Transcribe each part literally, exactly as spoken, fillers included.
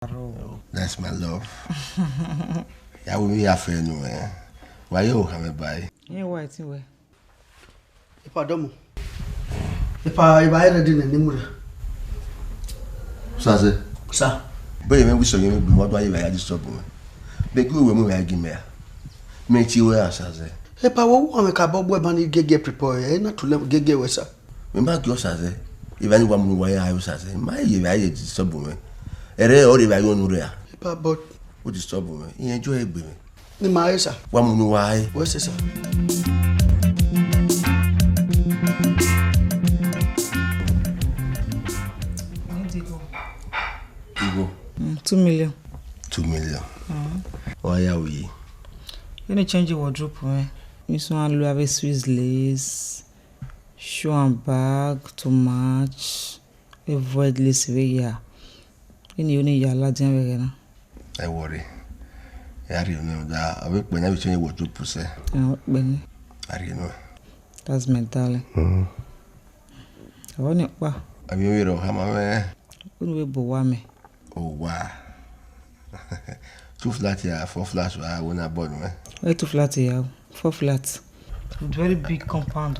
That's my love. Ya wo mi ya fẹ nu ẹ. Wa yo ha mẹ bai. Ẹ wa ti wẹ. Epa dọmọ. Epa, eva ready nẹ ne I mu rre. Sir. Sir. Bẹghe mwẹ wẹ sẹ ọyẹnmwẹ gbe, wa do a ye vbe ya disturb mwẹ. Bẹghe uwẹ mu vbe ya gie mẹ ra? Mẹ tie ruẹ ra, sir. Epa, wẹ u wa mwẹ kabọ gbe ban ni giẹgiẹ prepare, ẹ na tule giẹgiẹ wẹ, sir. Mẹ ma gie ọsa zẹ, evba ni wa mu ne uwa ya aro ọsa zẹ, ma ye vbe a ye disturb mwẹ. Ẹrẹ ọrọre evba ye ọnurẹ a? Epa, but u disturb mwẹ, irẹn enjoy egbe mwẹ. Ne ima re, sir. Wa mu ne uwa re. Wẹ sẹ, sir. Igho. Mm, two million. Two million. Mm. Wa ya ru yi. Vbene I change wardrobe mwẹ, I suẹn lu avbe Swiss lace, shoe and bag to match, avoid lace vbe ya. Vbene I ni ya ladian vbe ẹghẹ na. Ẹ worry. Ya rhie nẹ, da, ọ vbe kpẹ ne a vbe change wardrobe sẹ. Ọ vbe kpẹ nẹ. A rhie nẹ. That's my darling. Mm. Ọ ni kpa. Avbe vbe rọ hama mwẹ. Unu vbe bu owa mẹ. Owa. Two flat ya, four flat wa, wo na bọ nuẹ. Wẹ two flat ya, four flat. With very big compound.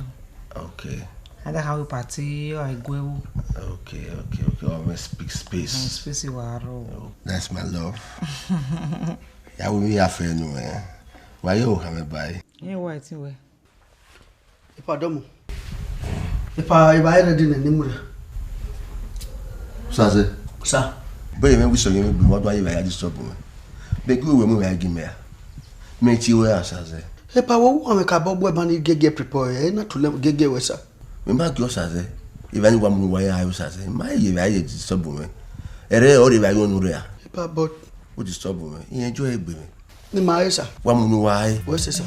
Okay. Ada ha we party, or I go. Okay, okay, okay. Almost big space. Mm, space wa aro. Oh, that's my love. Ya wo mi ya fẹ nu ẹ. Wa yo ha mẹ bai. Ẹ wa ti wẹ. Epa dọmọ. Epa, eva ready nẹ ne I mu rre. Sir. Sir. Bẹghe mwẹ wẹ sẹ ọyẹnmwẹ gbe, wa do a ye vbe ya disturb mwẹ. Bẹghe uwẹ mu vbe ya gie mẹ ra? Mẹ tie ruẹ ra, sir. Epa, wẹ u wa mwẹ kabọ gbe ban ni giẹgiẹ prepare, ẹ na tule giẹgiẹ wẹ, sir. Mẹ ma gie ọsa zẹ, evba ni wa mu ne uwa ya aro ọsa zẹ, ma ye vbe a ye disturb mwẹ. Ẹrẹ ọrọre evba ye ọnurẹ a? Epa, but u disturb mwẹ, irẹn enjoy egbe mwẹ. Ne ima re, sir. Wa mu ne uwa re. Wẹ sẹ, sir.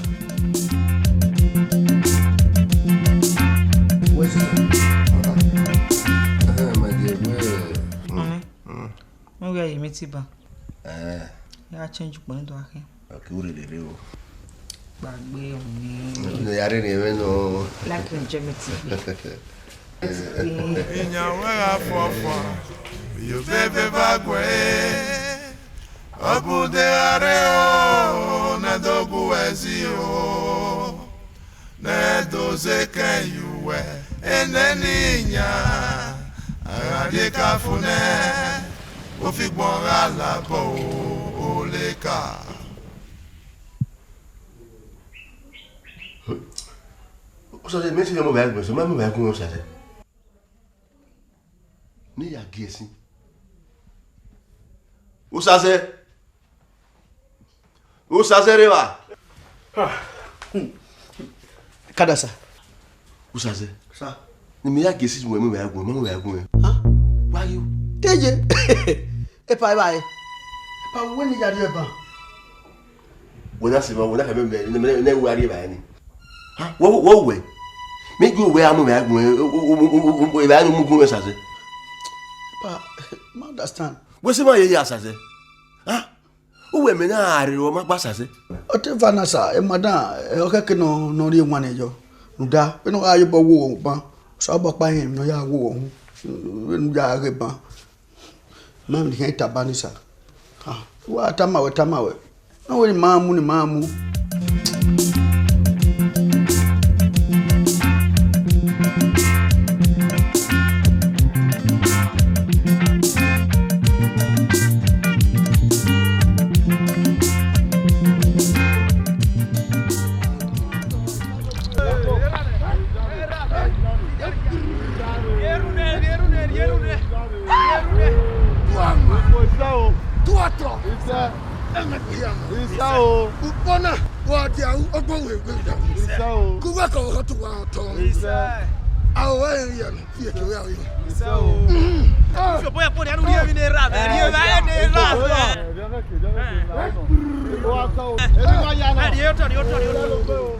Wẹ sẹ, sir. Ẹhẹn, my dear, wẹ. Mm, mm. Wẹ gha ye meeting ban. Eh. Ya change ukpọn ne do akhin. Okay, u rherhe rre o. Gbagbe ọni. Ne ya rherhe mwẹ nọ. Like enjoyment. Iyan wẹ gha fọfọ, yo veve va guẹ, ọ bu de gha rre o, ne do gu ẹzi o, ne do ze kẹn ye uwẹ, enẹ ne iyan, a gha rrie ka fo nẹ, ofigbọn gha labọ o, oleka. Usazẹ, mẹ ti ya mu vbe agbọn, sẹ ma mu vbe agbọn Usazẹ. Ne ya gie ẹsin. Usazẹ. Usazẹ rre evba. Kada, sir. Usazẹ. Sir. Ne mẹ ya gie ẹsin mu ẹmwẹ vbe agbọn, ma mu vbe agbọn. Ha? Wa yo. Deje. Epa, epa, e. Epa, wẹ ne ya rrie ban. Wẹ na sẹ emwa, wẹ na khẹ mẹ, mẹ, mẹ, mẹ, mẹ wa rrie evbare ni. Ha? Wẹ, wẹ, wẹ. Mẹ gie uwẹ a mu vbe agbọn, evbare ni mu gun mwẹ Usazẹ. Epa, ma understand. Wẹ sẹ emwa ye ya Usazẹ. Ha? Uwẹ mẹ na rre ọmwa gba Usazẹ. Ọ te va na, sir, e madam, ọ khẹke nọ, nọ rrie wan yọ. Rhunmwuda, vbene ọ gha ye obọ wo ban, Osanobọ kpa irẹn emwi ne ọ ya wo uhunmwu, vbene u ya ghe ban. Ma emwi ne I khian taba ni, sir. Ah, wa tama wẹ, tama wẹ. Na wẹ ne ima mu, ne ima mu. Tuama. Tuatọ. Isa o. Ukpọna, wa dia u, ọgbọ wẹ gbe da. Isa o. Ku wa ka ọhọ tu wa otọ. Isa. A o wa yen ya. Fieke wẹ a o yen. Isa o. Mm. Ah. Fi obọ ẹkpo ne a nu rhie emwi ne erha mwẹ, rhie evba ne erha mwẹ. Emwi ma ya na. Rhie otọ, rhie otọ, rhie otọ.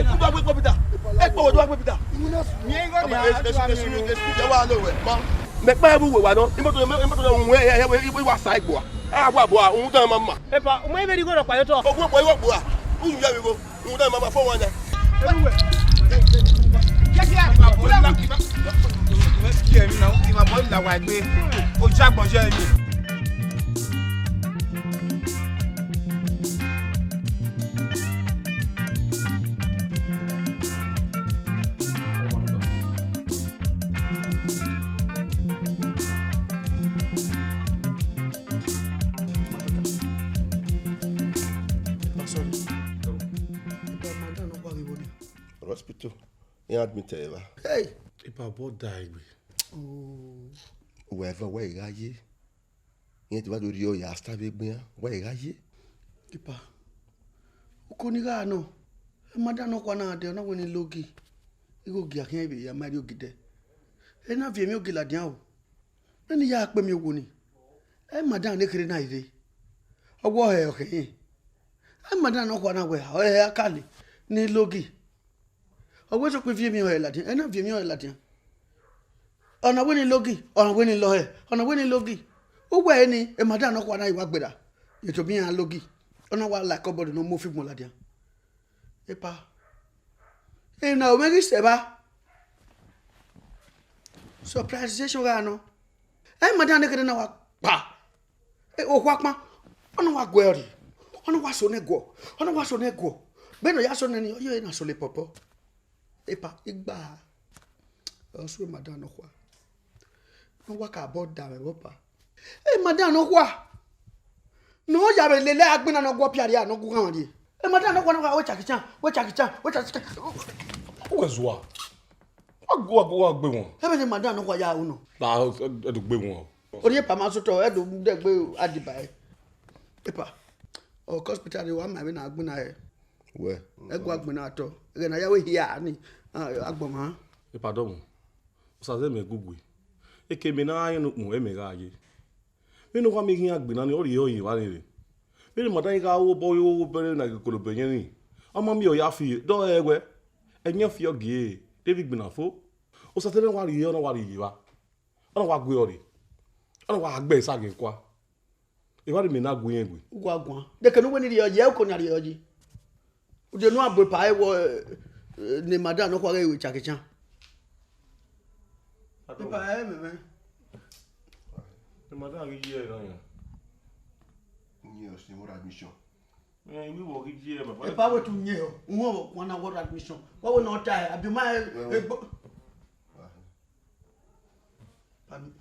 Ẹ, u do gbe Peter. Ẹ kpọwọ do gbe Peter. Mẹ kpa ẹvbo uwẹ wa nọ, imoto, imoto na wẹ, ẹ, ẹ, ẹ, wa sa igbo a. A wa bọ a, uhunmwu dan ma ma. Epa, u ma vbe rhie igho rhọkpa ye otọ. Ogun ọkpa igho gbo a, u ya vbe igho, uhunmwu dan ma ma fo wan na. Ojagbọn ye emwi. Hospital, iran admit ẹre evba. Hey! Epa, obọ da egbe. Oh. Uwẹ vẹ, uwẹ i gha ye. Iran te wa do rhie ọre ya star vbe egbe iran, uwẹ i gha ye. Epa, uko ni gha nọ, madam nọkhua na dẹ, ọ na wẹ ne I la ogi. Igho ogi a khian vbe ya ma rrie ogi dẹ. Ena viọ emwi ogi ladian o. Vbene I ya kpe miẹn owo ni, madam ne kherhe na i rre. Ọ wẹ ọhẹ ọ khẹ rẹn. Madam nọkhua na wẹ ọhẹ a ka le ne I la ogi. Ọ wẹ sokpan I viọ emwi ọhẹ ladian, ena viọ emwi ọhẹ ladian. Ọ na wẹ ne I la ogi, ọ na wẹ ne I la ọhẹ, ọ na wẹ ne I la ogi. Uwẹ ni, madam nọkhua na i wa gberra, ye tobọ iran la ogi. Ọ na wa la cupboard ne ọ mu ofigbọn ladian. Epa, emwi ne a ru mwẹ ghi sẹ evba. Surprisation gha nọ. Madam ne kherhe na wa kpa. Okhua kpan, ọ na wa guẹ ọrri, ọ na wa sẹ nẹ guọ, ọ na wa sẹ nẹ guọ. Vbene ọ ya sẹ nẹ ni, ọ ye na sẹ pọpọ. Epa, igba, ọ sẹ madam nọkhua. Ne ọ wa ka bọ da mwẹ vbe ọpa. Madam nọkhua, ne ọ ya vbe lele agbọn na ne ọ gu ọpia rria, ne ọ gu ghanmwa rrie. Madam nọkhua na wa wẹ chakicha, wẹ chakicha, wẹ chakicha. Uwẹ zua. Wa gu, wa gu, wa gbe wọn. Ẹmwẹ ne madam nọkhua ya ru nọ. Na, ẹ do gbe wọn. Orhiọn epa ma sotọ, ẹ do dẹgbe adiba ẹre. Epa, ọ ke hospital rre, wa ma vbene agbọn na hẹ. Wẹ. Ẹ gu agbọn na tọ, ẹghẹ ne a ya wẹ hia ni, agbọn ma. Epa dọmọ, Osa zẹ mẹ gugue. Eke mẹ ne a rẹn ne ukpọn, ẹ mẹ gha ye. Vbene ọ wa miẹn eghe iran agbọn na ni, ọ rhie ọre ye evba rere. Vbene madam gha ru obọ, ru obọ ne a ghi kolobo ẹyẹn ni, ọ ma miẹn ọ ya fi, dọ rẹn wẹ, ẹyẹn fi ọ gie, de vbe igbinna fo. Osa te ne wa rhie, ọ na wa rhie ye evba. Ọ na wa gu ẹre ọrri. Ọ na wa gbe ẹre sa ghe kua. Evba rre mẹ na gu irẹn gbe. Uwa guan. De kene uwẹ ni rhie ọyi, ẹ uko na rhie ọyi. Ude ne a bu epa ẹre wọ, eh, ne madam nọkhua ghẹ ru echakechan. Epa ẹre mẹ mwẹ. Ne madam ghi ye ẹre na yan. Uyin ọse word admission. Eh, iwi wọ ghi ye ẹre, baba. Epa wẹ te uyin ẹre, uhọn vbe ọkhuan na word admission. Wa wẹ ne ọ ta ẹre, abi ma ẹre, egbo. Pardon?